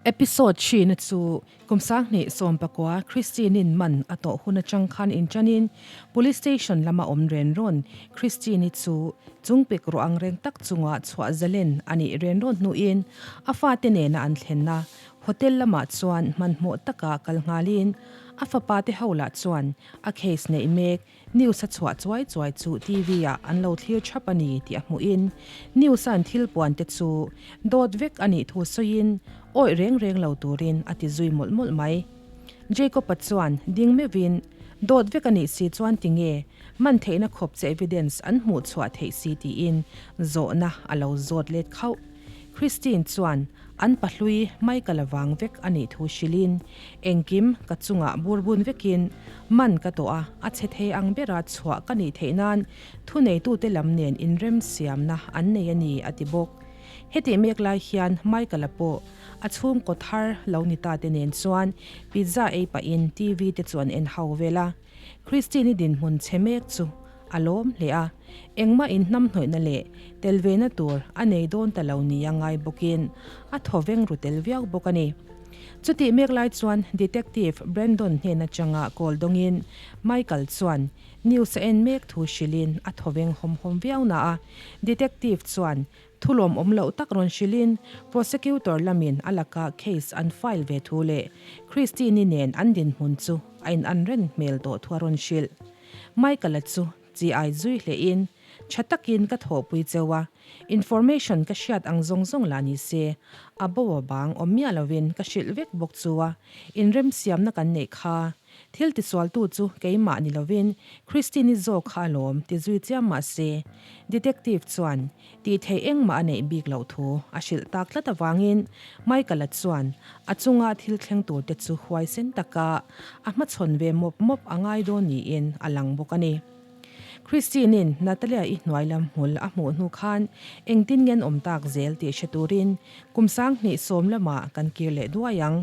Episode hrina chu kum 2019 Christine-in man a tawh hun atang khan inṭanin Police Station lama awm ren rawn Christine-i chu chungpik ruah ang reng tak chunga chhuah zalen a nih ren rawn hnuin a fate nena an thlenna Hotel lamah chuan hmanhmawh taka kal nghalin a fapa te ho lah chuan a case neih mek News a chhuah chuai chuai chu TV ah an lo thlir thap a ni tih a hmuhin news a an thil puan te chu dawt vek a nih thu sawiin awih reng reng lo turin a ti zui mawlh mawlh mai. Jacob-a chuan ding meuhin dawt vek a nih si chuan tinge man theihna khawp che evidence an hmuh chhuah theih si tiin zawhna a lo zawt let khauh. Christine chuan an pahlui Michael-a vang vek a nih thu hrilhin, Engkim ka chungah burbun vekin man ka tawh a, a chhe thei ang bera chhuah ka nih theih nan thuneitute lam nen inremsiamna an nei a ni, a ti bawk. Hetih mek lai hian Michael-a pawh a chhungkaw thar lo ni ta te nen chuan pizza ei pahin TV te chu an en ho vel a. Christine-i dinhmun chhe mek chu a lawm hle a, engmah inhnamhnawihna leh tel vena tur a nei dawn ta lo nia ngai bawkin a thaw veng ru tel viau bawk a ni. Chutih mek lai chuan Detective Brandon hnen atanga call dawngin Michael chuan news a en mek thu hrilhin a thaw veng hawm hawm viau na a, Detective chuan Thu lawmawm loh tak rawn hrilhin Prosecutor lamin a laka case an file ve thu leh Christine-i nen an dinhmun chu a in an ren hmel tawh thu a rawn hrilh. Michael-a chu chi ai zui hlehin, Tha takin ka thawhpui cheu a, information ka hriat ang zawng zawng lah ni se, a bo a bang awm miah lovin ka hrilh vek bawk chu a, inremsiamna kan neih kha. Thil tisualtu chu keimah ni lovin Christine-i zawk kha alawm ti zui chiam mah se, Detective chuan tih theih engmah a neih bik loh thu a hrilh tak tlat avangin Michael-a chuan a chunga thil thleng turte chu huaisen taka a hmachhawn ve mawp mawp a ngai dawn niin a lang bawk a ni. Christine-in Natalia-i hnuai lam hmul a hmuh hnu khan engtin nge an awm tak zel tih hre turin kum 2010 lamah kan kir leh duai ang.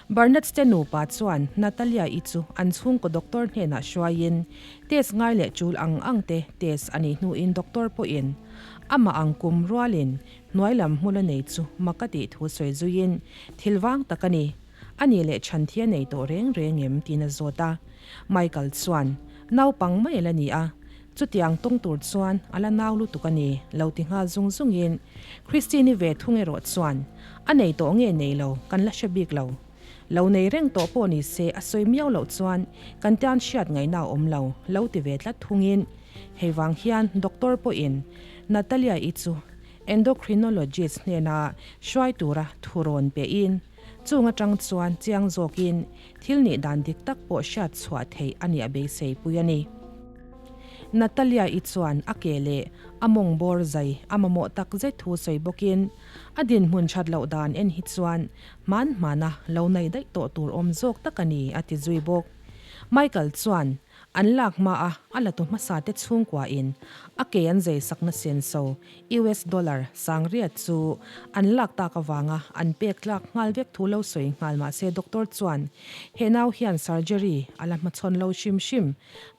Barnett te nupa chuan Natalia-i chu an chhungkaw doctor hnenah hruaiin test ngai leh tul ang ang te test a nih hnuin doctor pawhin amah ang kum rualin hnuai lam hmul a nei chu mak a tih thu sawi zuiin thil vang tak a ni. A nih leh chhan thi a nei tawh reng reng em tiin a zawt a. Michael chuan naupang mai a la ni a, chutiang tawng tur chuan a la nau lutuk a ni lo ti nghal zung zungin Christine-i ve thung erawh chuan A nei tawh nge nei lo kan la hre bik lo. Lo nei reng tawh pawh ni se a sawi miau loh chuan kan tan hriat ngaihna a awm lo, lo ti ve tlat thungin hei vang hian doctor pawhin Natalia-i chu endocrinologist hnena hruai tura thu rawn pehin chung atang chuan chiang zawkin thil nih dan dik tak pawh hriat chhuah theih a nih a beisei pui a ni. Natalia-i chuan a ke leh a mawng bawr zai a mamawh tak zet thu sawi bawkin A dinhmun that loh dan en hi chuan hman hmana lo nei daih tawh tur awm zawk tak a ni, a ti zui bawk. Michael chuan an lak hma a a la tu hmasa te chhungkua in a ke an zei sakna senso US dollar 8000 chu an lak tak avanga an pek tlak nghal vek thu lo sawi nghal mahse doctor chuan he nau hian surgery a la hmachhawn lo hrim hrim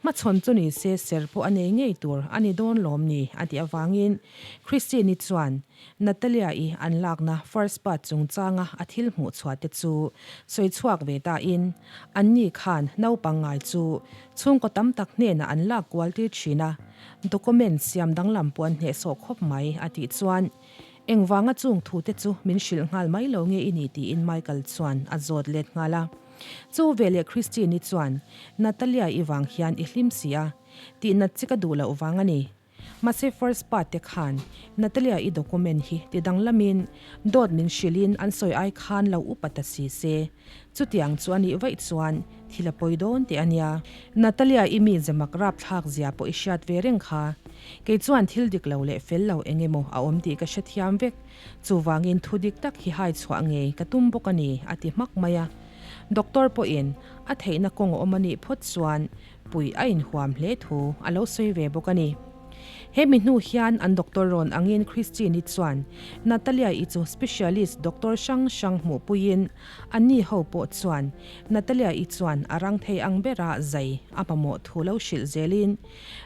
hmachhawn chu ni se ser pawh a nei ngei tur a ni dawn lawm ni a tih avangin Christine-i chuan Natalia-i an lakna first part chungchanga a thil hmuh chhuah te chu sawi chhuak ve ta in, anni khan naupang ngai chu chhungkaw tam tak hnenah an lak kual tir thin a, document siam danglam pawh an hnehsawh khawp mai a tih chuan engvanga chung thu te chu min hrilh nghal mai lo nge i ni tiin Michael chuan a zawt let nghal a. Chu veleh Christine-i chuan Natalia-i vang hian i hlim si a, tihnat che ka duh loh vang a ni. Mahse first part te khan Natalia i document hi ti danglamin dawt min hrilhin an sawi ai khan lo upa ta si se. Chutiang chu a nih vaih chuan thil a pawi dawn teh a nia. Natalia i mi zemak rapthlak zia pawh i hriat ve reng kha. Kei chuan thil dik lo leh fel lo eng emaw a awm tih ka hrethiam vek. Chuvangin thu dik tak hi hai chhuah ngei ka tum bawk a ni a ti hmak mai a. Doctor pawhin a theihna kawng a awm a nih phawt chuan Puih a inhuam hle thu a lo sawi ve bawk a ni. He mi hnu hian an doctor rawn angin Christine-i chuan Natalia-i chu specialist doctor hrang hrang hmuhpuiin anni ho pawh chuan Natalia-i chuan a rang thei ang bera zai a mamawh thu lo hrilh zelin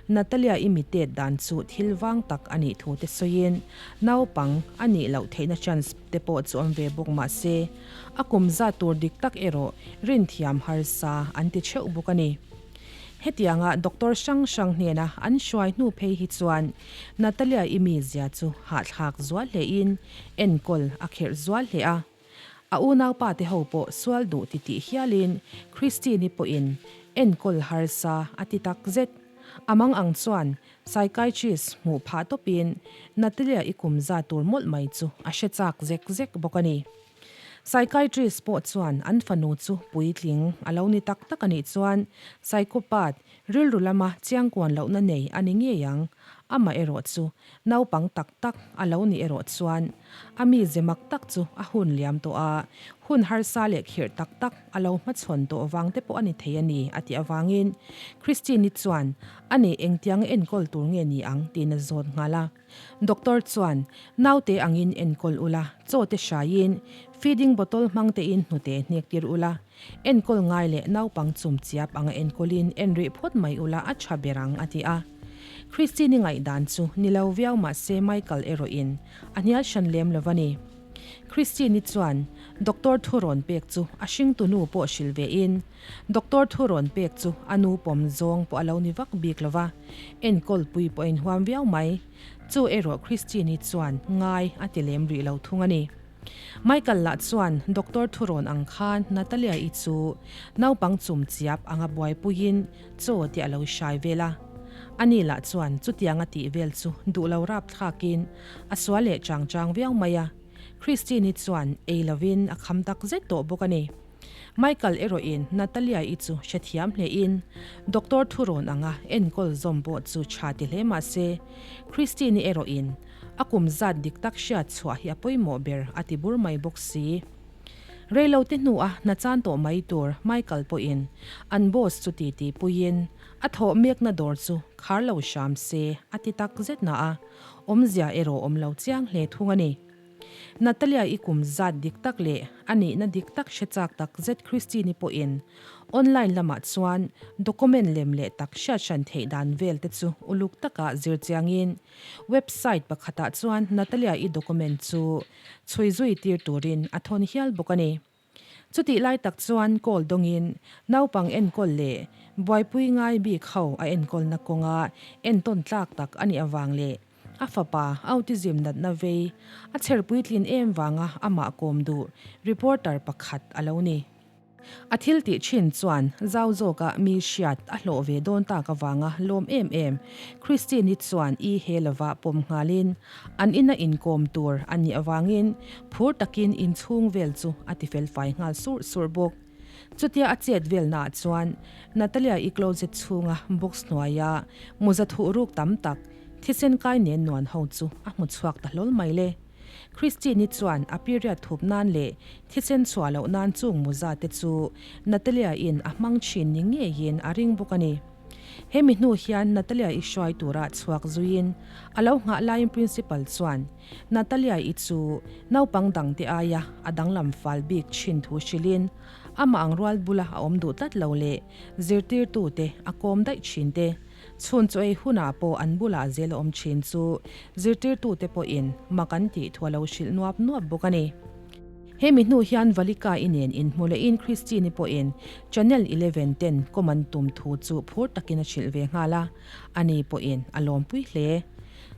Natalia-i mi tet dan chu thil vang tak a nih thu te sawiin naupang a nih loh theihna chance te pawh chu awm ve bawk mah se a kum zat tur dik tak erawh rinthiam harsa an ti theuh bawk a ni. Hetianga doctor hrang hrang hnena an hruai hnu phei hi chuan Natalia-i mizia chu hahthlak zual hlein enkawl a kherh zual hle a. A unaupa te ho pawh sual duh ti tih hialin Christine-i pawhin enkawl harsa a ti tak zet. A mang ang chuan psychiatrist hmuh phah tawpin Natalia-i kum za tur mawlh mai chu a hre chak zek zek bawk a ni. Psychiatrist pawh chuan an fanu chu puitling a lo ni tak tak a nih chuan psychopath rilru lama chiangkuan lohna nei a ni ngei ang. Amah erawh chu naupang tak tak a lo nih erawh chuan a mize mak tak chu a hun liam tawh a, hun harsa leh khirh tak tak a lo hmachhawn tawh vang te pawh a ni thei a ni a tih avangin Christine-i chuan a nih engtianga enkawl tur nge ni ang tiin a zawt nghal a. Doctor chuan, Naute angin enkawl ula, chaw te hraiin, feeding bottle hmang tein hnute hnek tir ula, enkawl ngai leh naupang chum chiap anga enkawlin en rih phawt mai ula a tha ber ang a ti a. Christine-i ngaihdan chu ni lo viau mahse Michael erawhin a hnial hran lem lo va ni. Christine-i chuan doctor thu rawn pek chu a hringtu nu pawh hrilh vein, Doctor thu rawn pek chu a nu pawm zawng pawh a lo ni vak bik lo va, enkawl pui pawh a inhuam viau mai. Chu erawh Christine-i chuan ngai a ti lem rih lo thung a ni. Michael lah chuan doctor thu rawn ang khan Natalia-i chu naupang chum chiap anga buaipuiin chaw te a lo hrai vel a. Ani lah chuan chutianga tih vel chu duh lo rapthlakin a sual leh chang chang viau mai a. Christine-i chuan ei lovin a kham tak zet tawh bawk a ni. Michael erawhin Natalia-i chu hrethiam hlein doctor thurawn anga enkawl zawm pawh chu tha ti hle mah se, Christine-i erawhin a kum zat dik tak hriat chhuah hi a pawimawh ber a ti bur mai bawk si. Reilote hnua hna chan tawh mai tur Michael pawhin an boss chu titi puiin a thawh mekna dawr chu khar lo hram se a ti tak zet na a, awmzia erawh awm lo chiang hle thung a ni. Natalia i kum zat dik tak leh a nihna dik tak hre chak tak zet Christine-i pawhin online lamah chuan document lem leh tak hriat hran theih dan vel te chu uluk taka zir chiangin website pakhatah chuan Natalia i document chu chhui zui tir turin a thawn hial bawk a ni. Chutih lai tak chuan call dawngin naupang enkawl leh buaipui ngai bik ho a enkawlna kawnga entawn tlak tak a nih avang leh a fapa autism natna vei a chher puitlin em vanga amah kawm duh reporter pakhat a lo ni. A thil tih thin chuan zau zawka mi hriat a hlawh ve dawn tak avanga lawm em em Christine-i chuan i he lova pawm nghalin An ina inkawm tur a nih avangin phur takin inchhung vel chu a ti felfai nghal surh surh bawk. Chutia a chet velnaah chuan Natalia-i closet chhunga box hnuaia mawza thuh ruk tam tak thisen kai nen nuan ho chu a hmu chhuak ta hlawl mai le. Christine-i chuan a period thup nan leh thisen chhuah loh nan chung mawza te chu Natalia-in a hmang thin ni ngeiin a ring bawk a ni. Hemi hnu hian Natalia-i hruai tura chhuak zuiin a lo nghah laiin Principal chuan Natalia-i chu naupang dangte aia a danglam fal bik thin thu hrilhin amah ang rual bula a awm duh tlat lo leh zirtirtute a kawm daih thin te, chhun chaw ei hunah pawh an bulah zel a awm thin chu zirtirtute pawhin mak an tih thu a lo hrilh nuap nuap bawk a ni. Hemi hnu hian Valika-i nen inhmu lehin Christine-i pawhin Channel 11 ten kawm an tum thu chu phur takin a hrilh ve nghal a, ani pawhin a lawmpui hle.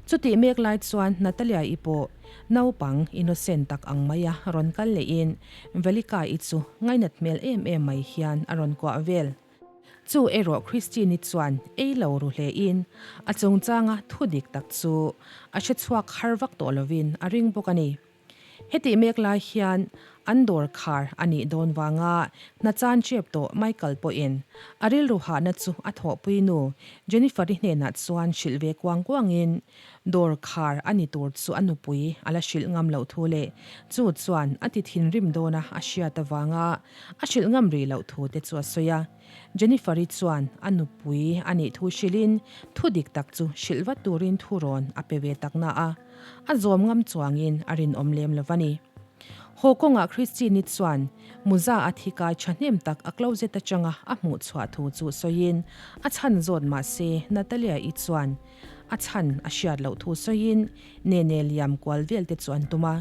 Chutih mek lai chuan Natalia-i pawh naupang innocent tak ang maia rawn kal lehin Valika-i chu ngainat hmel em em mai hian a rawn kuah vel. Chu erawh Christine-i chuan ei lo ru hlein a chungchanga thu dik tak chu a hre chhuak har vak tawh lovin a ring bawk a ni. Hetih mek lai hian an dawr khar a nih dawn vanga hna chan chep tawh Michael pawhin a rilru hahna chu a thawhpui nu Jennifer-i hnenah chuan hrilh ve kuang kuangin dawr khar a ni tur chu a nupui a la hrilh ngam loh thu leh chu chuan a ti thinrim dawna a hriat avanga a hrilh ngam rih loh thu te chu a sawi a. Jennifer-i chuan a nupui a nih thu hrilhin thu dik tak chu hrilh vat turin thu rawn a pe ve tak na a, a zawm ngam chuangin a rinawm lem lo va ni. Haw kawngah Christine-i chuan Muza a thi kai thahnem tak a closet atanga a hmuh chhuah thu chu sawiin a chhan zawt mah se Natalia-i chuan a chhan a hriat loh thu sawiin nene liam kual vel te chu an tum a.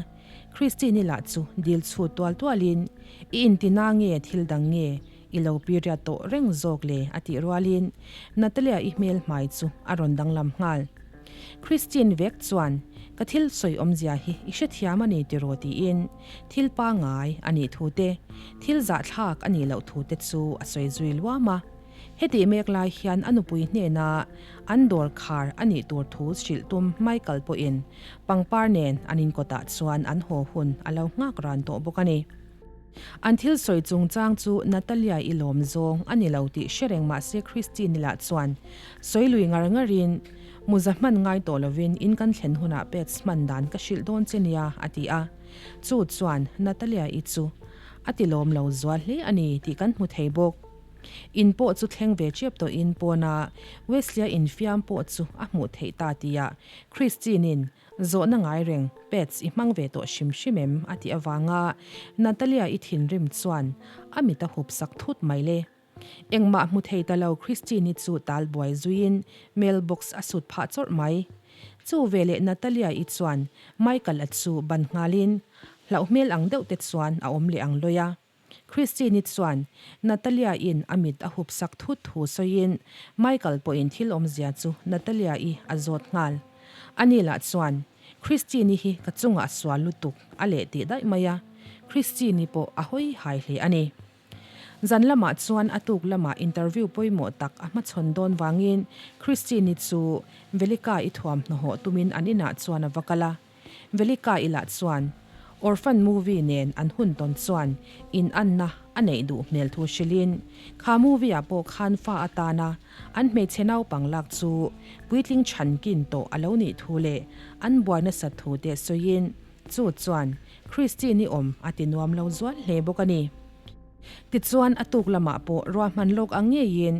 Christine-i lah chu dil chhut tual tualin I intina nge thil dang nge I lo period tawh reng zawk le a tih rualin Natalia-i hmel hmai chu a rawn danglam nghal. Christine vek chuan ka thil sawi awmzia hi i hrethiam a ni tiraw tiin thil pangai a nih thu te, thil zahthlak a nih loh thu te chu a sawi zui luam a. Hetih mek lai hian a nupui hnena an dawr khar a nih tur thu hrilh tum Michael pawhin pangpar nen an inkawtah chuan an haw hun a lo nghak ran tawh bawk a ni. An thil sawi chungchang chu Natalia-i lawm zawng a ni lo tih hre reng mah se Christine-i lah chuan sawi lui ngar ngarin, Muza hman ngai tawh lovin in kan thlen hunah pets hman dan ka hrilh dawn che nia, a ti a. Chu chuan Natalia-i chu a ti lawm lo zual hle a ni tih kan hmu thei bawk. In pawh chu thleng ve chep tawhin pawna Wesley-a infiam pawh chu a hmuh theih ta tihah Christine-in Zawhna ngai reng, Pets i hmang ve tawh hrim hrim em? a tih avanga Natalia i thinrim chuan a mit a hup sak thut mai le. Engmah hmu thei ta lo Christine-i chu tal buai zuiin mail box a sut phah chawrh mai. Chu veleh Natalia-i chuan Michael-a chu ban nghalin hlauh hmel ang deuh te chuan a awm leh ang lawi a. Christine-i chuan Natalia-in a mit a hup sak thut thu sawiin Michael pawhin thil awmzia chu Natalia-i a zawt nghal. Ani lah chuan, Christine-i hi ka chungah a sual lutuk a leh tih daih mai a, Christine-i pawh a hawi hai hle a ni. Zan lamah chuan a tuk lamah interview pawimawh tak a hmachhawn dawn vangin Christine-i chu Velika-i thuamhnaw tumin an inah chuan a va kal a. Velika ilah chuan Orphan movie nen an hun tawn chuan in anna a neih duh hmel thu hrilhin, kha movie ah pawh khan fa atana an hmeichhe naupang lak chu puitling chhan kin tawh a lo nih thu leh an buai nasat thu te sawiin chu chuan Christine-i awm a ti nuam lo zual hle bawk a ni. Tichuan a tuk lamah pawh ruahman lawk ang ngeiin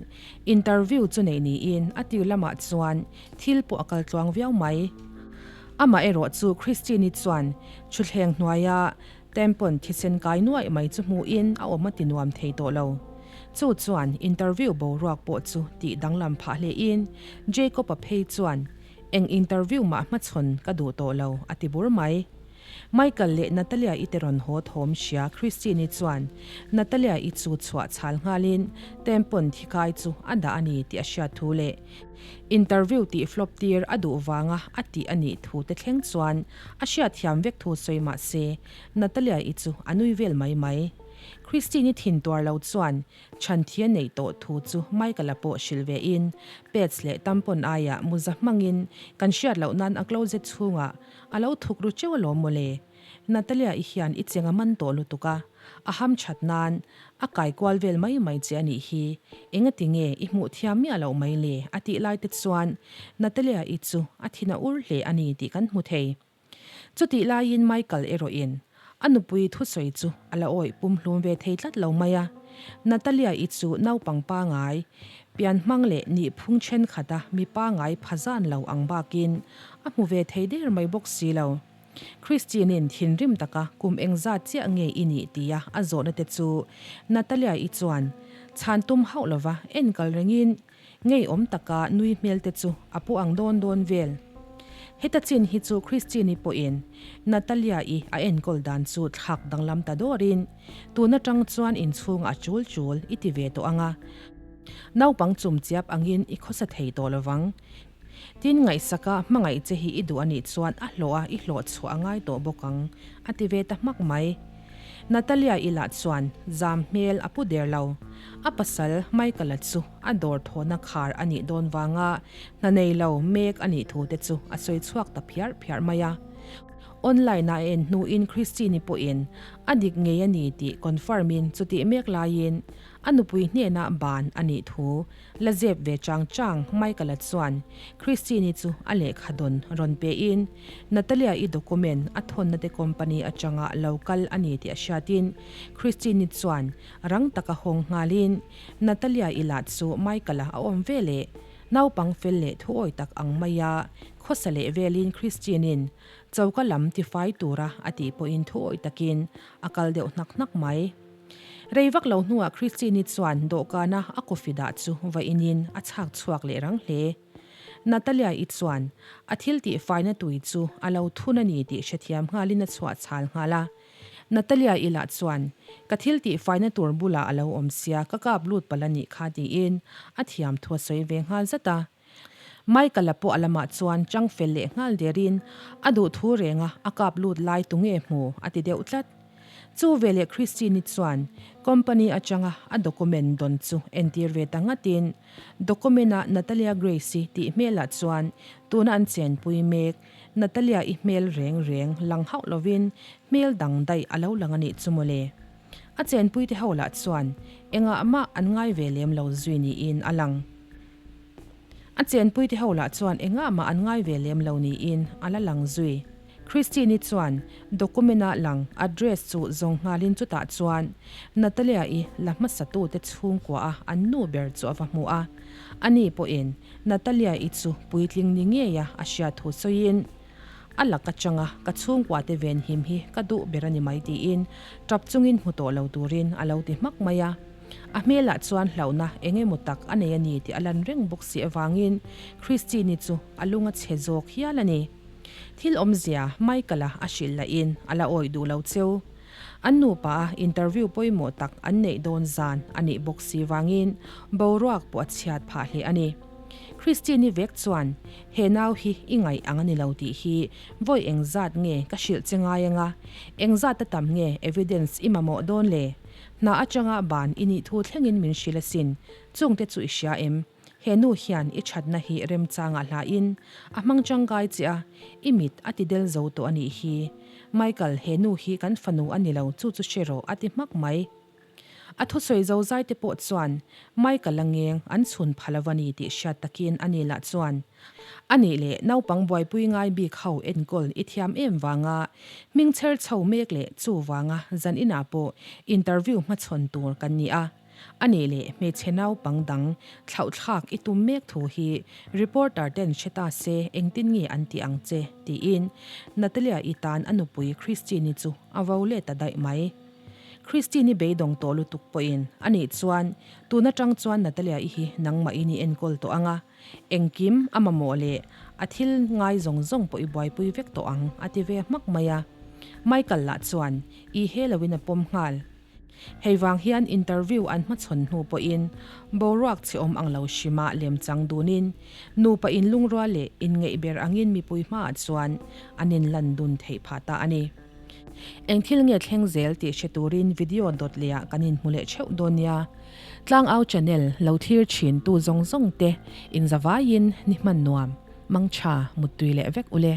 interview chu neih niin a tir lamah chuan thil pawh a kal tluang viau mai. Amah erawh chu Christine-i chuan thutthleng hnuaia tampon thisen kai nuaih mai chu hmuhin a awm a ti nuam thei tawh lo. Chu chuan interview boruak pawh chu tih danglam phah hlein Jacob-a phei chuan eng interview mah hmachhawn ka duh tawh lo a ti bur mai. Michael leh Natalia-i te rawn haw thawm hria Christine-i chuan Natalia-i chu chhuah chhal nghalin tampon thi kai chu a dah a ni tih a hriat thu leh interview tih flop tir a duh vanga a tih a nih thu te thleng chuan a hriat thiam vek thu sawi mah se Natalia-i chu a nui vel mai mai. Christine-i thin tuar lo chuan chhan thi a neih tawh thu chu Michael-a pawh hrilh ve in pads leh tampon aiah muza hmangin kan hriat loh nan a closet chhungah A lo thuk ru teuh alawm mawle. Natalia i hian i cheng a man tawh lutuk a, a ham that nan a kai kual vel mai mai che a nih hi. Engati nge i hmuh thiam miah loh mai le? a tih lai te chuan Natalia i chu a thin a ur hle a ni tih kan hmu thei. Chutih laiin Michael erawhin A nupui thusawi chu a la awih pumhlum ve thei tlat lo mai a. Natalia-i chu naupang pangai, pian hmang leh nihphung thenkhat a mi pangai pha zan lo ang bakin a hmu ve thei der mai bawk si lo. Christine-in thinrim taka kum engzat chiah nge i nih tia a zawhna te chu Natalia-i chuan chhan tum hauh lova enkal rengin Ngeiawm taka nui hmel te chu a pu ang dawn dawn vel. Heta chin hi chu Christine-i pawhin Natalia-i a enkawl dan chu thlak danglam ta dawrin tun atang chuan inchhungah a chul chul i ti ve tawh ang a, naupang chum chiap angin i khawsa thei tawh lovang. Tin, ngaihsaka hmangaih che hi i duh a nih chuan a hlawh a i hlawh chhuah a ngai tawh bawk ang, a ti ve ta hmak mai. Natalia-i lah chuan zam hmel a pu der lo. A pasal Michael-a chu a dawr thawhna khar a nih dawn vanga hna nei lo mek a nih thu te chu a sawi chhuak ta phiarh phiarh mai a. Online-a a en hnuin Christine-i pawhin a dik ngei a ni tih confirm-in chutih mek laiin a nupui hnenah ban a nih thu la zep ve chang chang Michael-a chuan Christine-i chu a lehkha dawn rawn pein Natalia-i document a thawnna te company atanga lo kal a ni tih a hriatin Christine-i chuan rang taka hawng nghalin Natalia-i lah chu Michael-a a awm ve leh naupang fel leh thuawi tak ang maia khawsa leh velin Christine-in choka lam tifai tura a tih pawhin thuawi takin a kal deuh hnak hnak mai. Rei vak lo hnuah Christine-i chuan dawhkana a coffee dah chu va inin a chhak chhuak leh rang hle. Natalia-i chuan a thil tih faina tui chu a lo thun a ni tih hrethiam nghalin a chhuah chhal nghal a. Natalia-i lah chuan, Ka thil tih faina tur bulah a lo awm sia, ka kap lut palh a nih kha tiin a thiam thu a sawi ve nghal zat a. Michael-a pawh a lamah chuan chang fel leh nghal derin a duh thu renga a kap lut lai tu nge hmu a ti deuh tlat. Chu veleh Christine-i chuan company atanga a document dawn chu entir ve ta ngatin document-a Natalia Grace-i tih hmelah chuan tuna an chenpui mek Natalia-i hmel reng reng lang hauh lovin hmel dang daih a lo lang a nih chu mawle. A chenpuite ho lah chuan engah mah an ngai ve lem lo zui niin a lang. A chenpuite ho lah chuan engah mah an ngai ve lem lo niin a la lang zui. Christine-i chuan document-a lang address chu zawng nghalin chutah chuan Natalia-i la hmasatute chhungkua-a an nu ber chu a va hmu a. Ani pawhin Natalia-i chu puitling ni ngeia a hriat thu sawiin, A lak atanga ka chhungkuate venhim hi ka duh ber a ni mai tiin tap chungin hmu tawh lo turin a lo ti hmak mai a. A hmelah chuan hlauhna eng emaw tak a nei a ni tih a lan reng bawk si avangin Christine-i chu a lung a chhe zawk hial a ni. Thil awmzia Michael-a a hrilh lahin a la awih duh lo cheu. An nupa a interview pawimawh tak an neih dawn zan a nih bawk si vangin boruak pawh a chhiat phah hle a ni. Christine-i vek chuan, He nau hi i ngaih ang a ni lo tih hi vawi engzat nge ka hrilh che ngai anga, engzat a tam nge evidence i mamawh dawn le? Hna atanga ban i nih thu thlengin min hrilh asin, chungte chu i hria em? He nu hian i thatna hi remchangah hlain a hmang tangkai che a, i mit a ti del zo tawh a nih hi. Michael, he nu hi kan fanu a ni lo, chu chu hre rawh a ti hmak mai. A thusawi zo zai te pawh chuan Michael a ngeng an chhun pha lo a ni tih hriat takin a ni lah chuan a nih leh naupang buaipui ngai bik ho enkawl i thiam em vanga hming chher chho mek leh chu vanga zan inah pawh interview hmachhawn tur kan ni a, a nih leh hmeichhe naupang dang thlauhthlak i tum mek thu hi reporter ten hre ta se engtin nge an ti ang che tiin Natalia-i tan a nupui Christine-i chu a vo let ta daih mai. Christine-i beidawng tawh lutuk pawhin a nih chuan tun atang chuan Natalia-i hi nangmahin i enkawl tawh ang a, engkim a mamawh leh a thil ngai zawng zawng pawh i buaipui vek tawh ang a ti ve hmak mai a. Michael lah chuan i he loin a pawm nghal. Hei vang hian interview an hmachhawn hnu pawhin boruak che awm ang lo hrima lemchang dunin nupa inlungrual leh inngeih ber angin mipui hmaah chuan an inlan dun theih phah ta a ni. Eng thil nge thleng zel tih hre turin video dawt leh ah kan inhmu leh theuh dawn nia. Tlangau channel lo thlir thin tu zawng zawng te inzavaiin ni hman nuam, mangtha, muttui leh vek ule.